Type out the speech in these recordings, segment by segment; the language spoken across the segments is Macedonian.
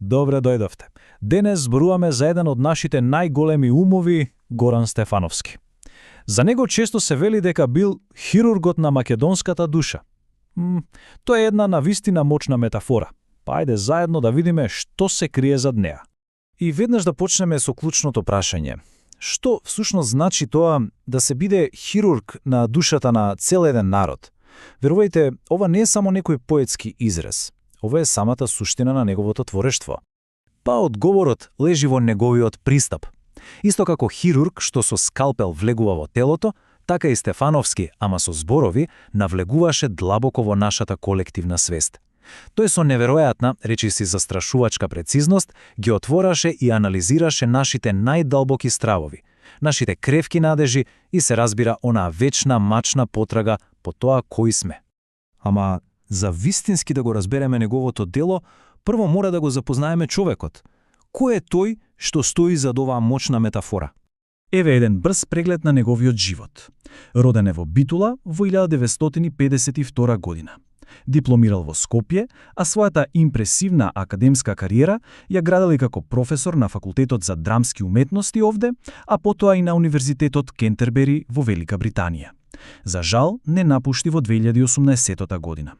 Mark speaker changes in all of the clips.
Speaker 1: Добре дојдовте. Денес зборуваме за еден од нашите најголеми умови, Горан Стефановски. За него често се вели дека бил хирургот на македонската душа. Тоа е една навистина мочна метафора. Па ајде заедно да видиме што се крие зад неа. И веднаш да почнеме со клучното прашање. Што всушност значи тоа да се биде хирург на душата на цел еден народ? Верувајте, ова не е само некој поетски израз. Ова е самата суштина на неговото творештво. Па одговорот лежи во неговиот пристап. Исто како хирург што со скалпел влегува во телото, така и Стефановски, ама со зборови, навлегуваше длабоко во нашата колективна свест. Тој со неверојатна, речиси застрашувачка прецизност, ги отвораше и анализираше нашите најдалбоки стравови, нашите кревки надежи и се разбира онаа вечна мачна потрага по тоа кои сме. Ама за вистински да го разбереме неговото дело, прво мора да го запознаеме човекот. Кој е тој што стои зад оваа мочна метафора? Еве еден брз преглед на неговиот живот. Роден е во Битула во 1952 година. Дипломирал во Скопје, а својата импресивна академска кариера ја градил како професор на Факултетот за драмски уметности овде, а потоа и на Универзитетот Кентербери во Велика Британија. За жал, не напушти во 2018 година.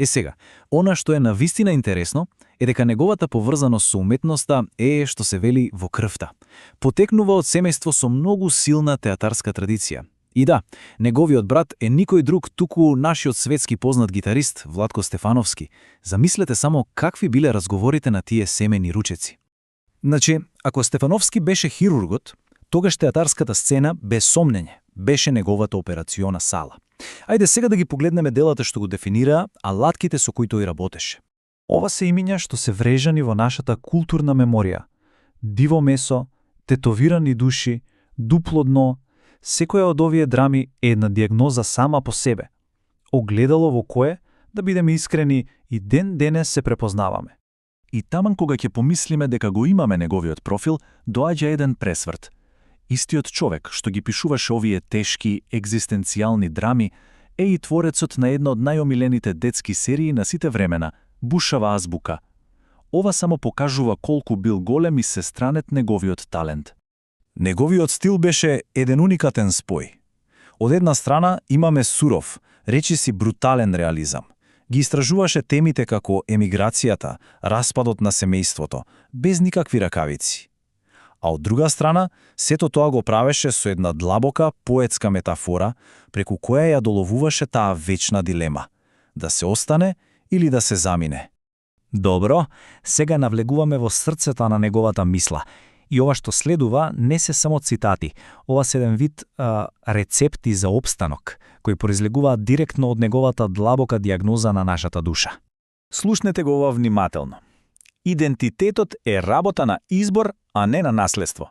Speaker 1: Сега, она што е навистина интересно е дека неговата поврзаност со уметноста е, што се вели, во крвта. Потекнува од семејство со многу силна театарска традиција. И да, неговиот брат е никој друг туку нашиот светски познат гитарист Владко Стефановски. Замислете само какви биле разговорите на тие семени ручеци. Значи, ако Стефановски беше хирургот, тогаш театарската сцена, без сомнење, беше неговата операциона сала. Ајде сега да ги погледнеме делата што го дефинираа, алатките со кои тој работеше. Ова се имиња што се врежани во нашата културна меморија. Диво месо, тетовирани души, дупло дно, секоја од овие драми е една диагноза сама по себе. Огледало во кое, да бидеме искрени, и ден денес се препознаваме. И таман кога ќе помислиме дека го имаме неговиот профил, доаѓа еден пресврт. Истиот човек што ги пишуваше овие тешки, екзистенцијални драми е и творецот на една од најомилените детски серии на сите времена, Бушава азбука. Ова само покажува колку бил голем и сестранет неговиот талент. Неговиот стил беше еден уникатен спој. Од една страна имаме суров, речиси брутален реализам. Ги истражуваше темите како емиграцијата, распадот на семејството, без никакви ракавици. А од друга страна, сето тоа го правеше со една длабока поетска метафора, преку која ја доловуваше таа вечна дилема – да се остане или да се замине. Добро, сега навлегуваме во срцето на неговата мисла. И ова што следува не се само цитати, ова се еден вид рецепти за опстанок, кои произлегуваат директно од неговата длабока диагноза на нашата душа. Слушнете го ова внимателно. Идентитетот е работа на избор, а не на наследство.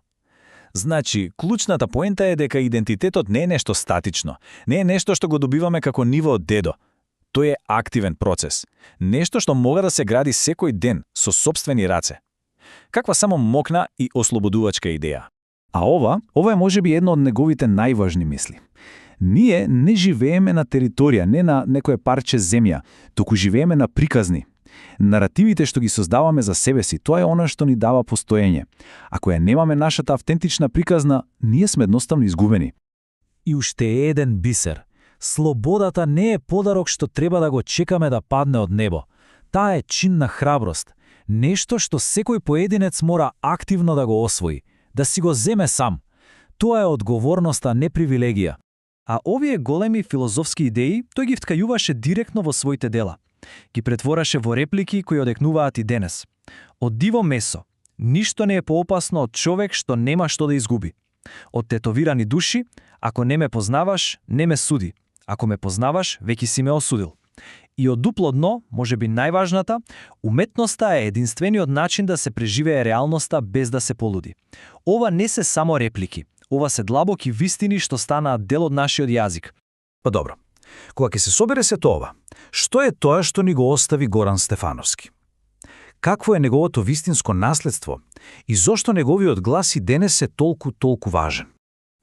Speaker 1: Значи, клучната поента е дека идентитетот не е нешто статично, не е нешто што го добиваме како ниво од дедо. Тој е активен процес, нешто што мога да се гради секој ден со сопствени раце. Каква само мокна и ослободувачка идеја. А ова е можеби едно од неговите најважни мисли. Ние не живееме на територија, не на некое парче земја, туку живееме на приказни. Наративите што ги создаваме за себе си, тоа е она што ни дава постоење. Ако ја немаме нашата автентична приказна, ние сме едноставно изгубени. И уште еден бисер. Слободата не е подарок што треба да го чекаме да падне од небо. Таа е чин на храброст. Нешто што секој поединец мора активно да го освои, да си го земе сам. Тоа е одговорност, а не привилегија. А овие големи филозофски идеи тој ги вткајуваше директно во своите дела. Ги претвораше во реплики кои одекнуваат и денес. Од диво месо, ништо не е поопасно од човек што нема што да изгуби. Од тетовирани души, ако не ме познаваш, не ме суди. Ако ме познаваш, веќе си ме осудил. И од дупло дно, можеби најважната, уметноста е единствениот начин да се преживее реалноста без да се полуди. Ова не се само реплики, ова се длабоки вистини што станаат дел од нашиот јазик. Па добро, кога ќе се собере сето ова, што е тоа што ни го остави Горан Стефановски? Какво е неговото вистинско наследство и зошто неговиот глас и денес е толку важен?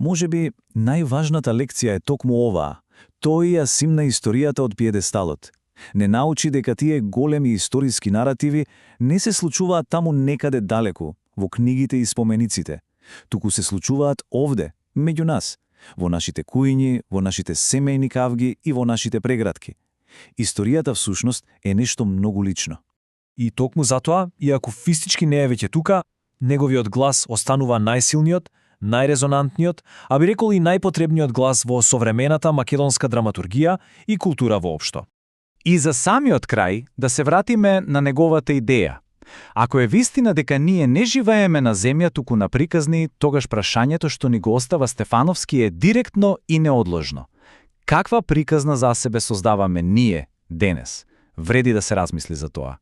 Speaker 1: Можеби најважната лекција е токму оваа. Тој ја симна историјата од пиедесталот.
Speaker 2: Не научи дека тие големи историски наративи не се случуваат таму некаде далеку, во книгите и спомениците, туку се случуваат овде, меѓу нас, во нашите кујни, во нашите семејни кавги и во нашите прегратки. Историјата всушност е нешто многу лично.
Speaker 1: И токму затоа, иако физички не е веќе тука, неговиот глас останува најсилниот, најрезонантниот, а би рекол и најпотребниот глас во современата македонска драматургија и култура воопшто.
Speaker 3: И за самиот крај да се вратиме на неговата идеја. Ако е вистина дека ние не живееме на земја туку на приказни, тогаш прашањето што ни го остава Стефановски е директно и неодложно. Каква приказна за себе создаваме ние денес? Вреди да се размисли за тоа.